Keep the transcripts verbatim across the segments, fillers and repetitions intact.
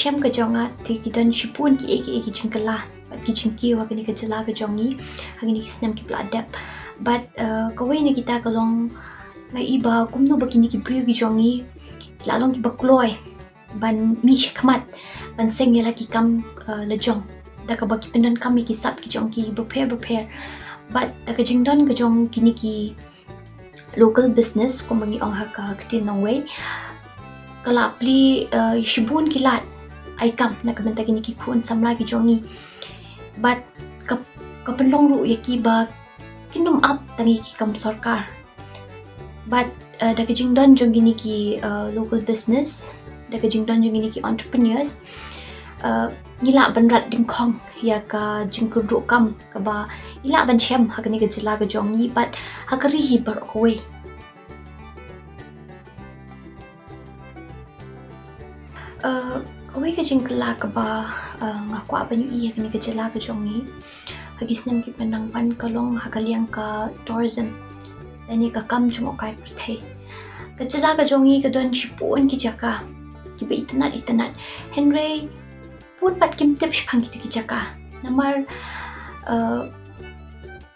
shem ka jong nga te ki don shibun ki ei ki ei ki jingkylla bad ki jingkiew ha kane ka jylla ka jong ngi ha kine ki snem kiba la dep. Bad, uh, kawei na kita ka long nga i ba kumno ba kine ki briew ki jong ngi ki la long kiba kloi ban mih shakhmat ban seng ïa la ki kam, uh, la jong da kaba ki pyndonkam ïa ki sap ki jong ki bapher bapher. Bad da ka jingdon ka jong kine ki local business, kumba ngi ong ha ka ktien nongwei, ka la plie, uh, shibun ki lad ai kam na ka bynta kine ki khun samla ki jong ngi. Bad ka, ka pynlong ruh ïa ki ba kin ym ap tang ïa ki kam sorkar. Bad, uh, da ka jingdon jong kine ki, uh, local business, da ka jingdon jong kine ki entrepreneurs, uh, ngi lah ban rat dyngkhong ïa ka jingkyrduh kam kaba ngi lah ban shem ha kane ka jylla ka jong ngi bad ha ka ri hi baroh kawei. Uh, kawei ka jingkylla kaba, uh, nga kwah ban ïohi ha kane ka jylla ka jong ngi ha ki snem kiba nang wan ka long ha ka liang ka tourism lane ka kam jngohkai pyrthei. Ka jylla ka jong ngi ka don shibun ki jaka kiba itynnat itynnat, hynrei bun pat kim tip shaphang kita ki jaka. Namar, uh,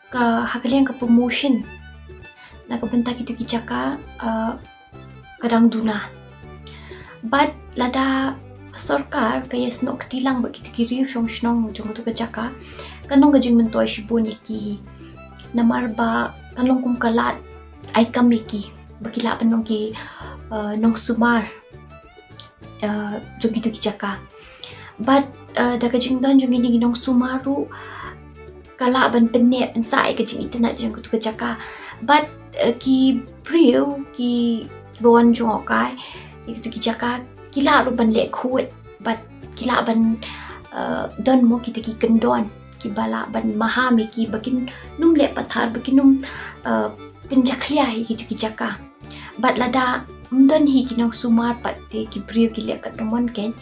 ka ha ka liang ka promotion na ka bynta kita ki jaka, uh, ka dang duna. Bad lada ka sorkar ka ïasnoh kti lang bad kita ki riew shong shnong jong katu ka jaka, kan long ka jingmyntoi shibun ïa ki. Namar ba kan long kum ka lad ai kam ïa ki ba ki lah ban long ki, uh, nongsumar, uh, jong kito ki jaka. Bad, uh, da ka jingdon jong kine ki nongsumar ruh ka lah ban pynneh pynsah ïa ka jingitynnat jong kito ki jaka. Bad, uh, ki briew ki, kiba wan jngohkai ïa kito ki jaka ki lah ruh ban leh khuid bad ki lah ban, uh, don mo kita ki kyndon kiba lah ban maham ïa ki ba kin ym leh pathar, ba kin ym, uh, pynjakhlia ïa kito ki jaka. Bad lada ym don hi ki nongsumar pat te ki briew ki leh katno mon kein.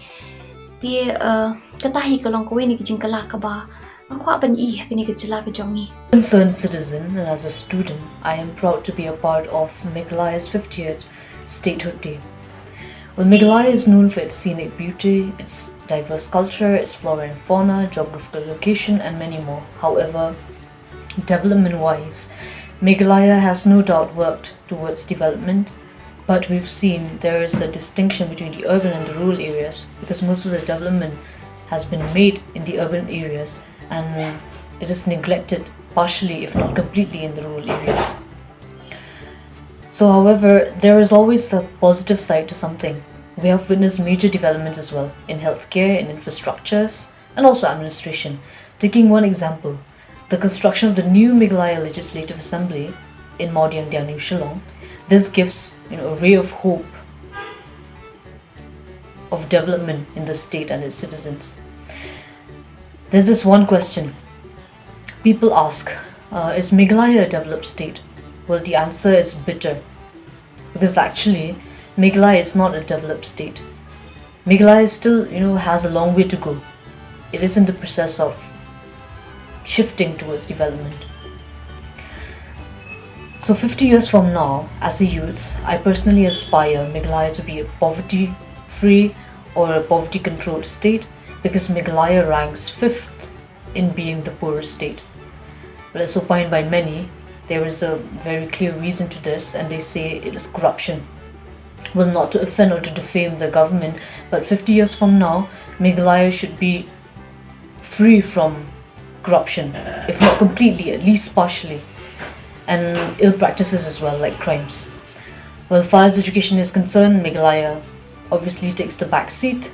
Te, uh, kata hi ka long kawei na ki jingkylla kaba nga kwah ban i ha kane ka jylla ka jong ngi. Concerned citizen and as a student, I am proud to be a part of Meghalaya's fiftieth Statehood Day. Well, Meghalaya is known for its scenic beauty, its diverse culture, its flora and fauna, geographical location, and many more. However, development-wise, Meghalaya has no doubt worked towards development, but we've seen there is a distinction between the urban and the rural areas because most of the development has been made in the urban areas and it is neglected partially, if not completely, in the rural areas. So, however, there is always a positive side to something. We have witnessed major developments as well in healthcare, in infrastructures, and also administration. Taking one example, the construction of the new Meghalaya Legislative Assembly in Mawdiangdiang, New Shillong, this gives, you know, a ray of hope of development in the state and its citizens. There's this one question people ask, uh, is Meghalaya a developed state? Well, the answer is bitter, because actually, Meghalaya is not a developed state. Meghalaya still, you know, has a long way to go. It is in the process of shifting towards development. So fifty years from now, as a youth, I personally aspire Meghalaya to be a poverty-free or a poverty-controlled state, because Meghalaya ranks fifth in being the poorest state. But as opined by many, there is a very clear reason to this, and they say it is corruption. Well, not to offend or to defame the government, but fifty years from now, Meghalaya should be free from corruption, if not completely, at least partially, and ill practices as well, like crimes. Well, far as education is concerned, Meghalaya obviously takes the back seat.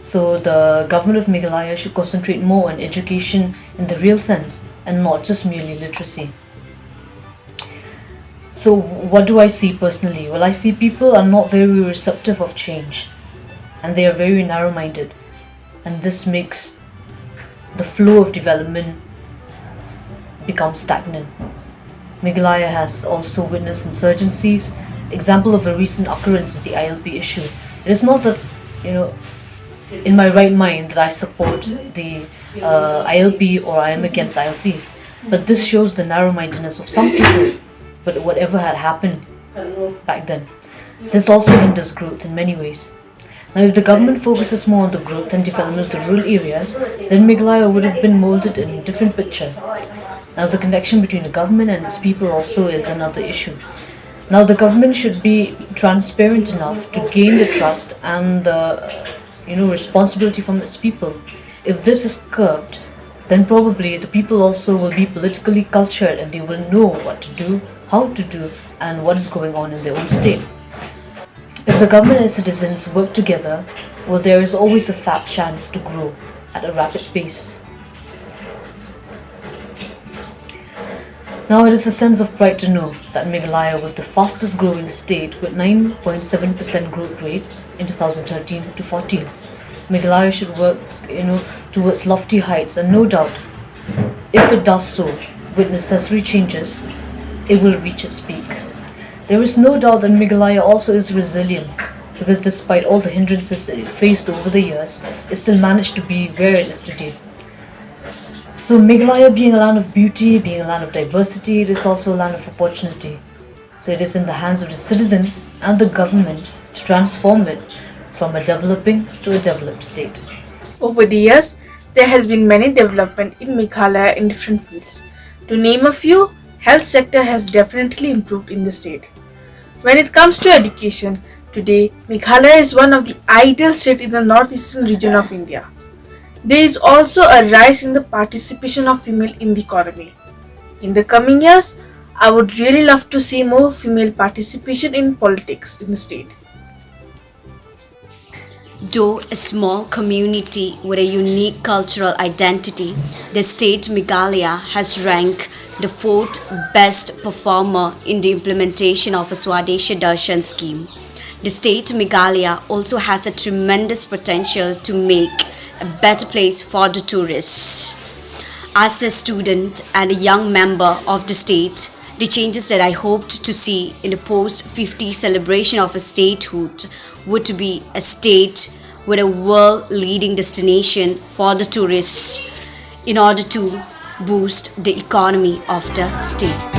So the government of Meghalaya should concentrate more on education in the real sense and not just merely literacy. So what do I see personally? Well, I see people are not very receptive of change, and they are very narrow-minded, and this makes the flow of development become stagnant. Meghalaya has also witnessed insurgencies. Example of a recent occurrence is the I L P issue. It is not that, you know, in my right mind that I support the, uh, I L P or I am against I L P, but this shows the narrow-mindedness of some people. But whatever had happened back then, this also hinders growth in many ways. Now, if the government focuses more on the growth and development of the rural areas, then Meghalaya would have been molded in a different picture. Now, the connection between the government and its people also is another issue. Now, the government should be transparent enough to gain the trust and the, you know, responsibility from its people. If this is curbed, then probably the people also will be politically cultured and they will know what to do, how to do, and what is going on in their own state. If the government and citizens work together, well, there is always a fat chance to grow at a rapid pace. Now, it is a sense of pride to know that Meghalaya was the fastest growing state with nine point seven percent growth rate in two thousand thirteen to fourteen. Meghalaya should work, you know, towards lofty heights, and no doubt, if it does so with necessary changes, it will reach its peak. There is no doubt that Meghalaya also is resilient, because despite all the hindrances that it faced over the years, it still managed to be where it is today. So Meghalaya, being a land of beauty, being a land of diversity, it is also a land of opportunity. So it is in the hands of the citizens and the government to transform it from a developing to a developed state. Over the years, there has been many development in Meghalaya in different fields. To name a few, health sector has definitely improved in the state. When it comes to education, today Meghalaya is one of the ideal state in the northeastern region of India. There is also a rise in the participation of female in the economy. In the coming years, I would really love to see more female participation in politics in the state. Though a small community with a unique cultural identity, the state Meghalaya has ranked the fourth best performer in the implementation of a Swadeshi Darshan scheme. The state Meghalaya also has a tremendous potential to make a better place for the tourists. As a student and a young member of the state, the changes that I hoped to see in the post fifty celebration of a statehood would be a state with a world leading destination for the tourists in order to boost the economy of the state.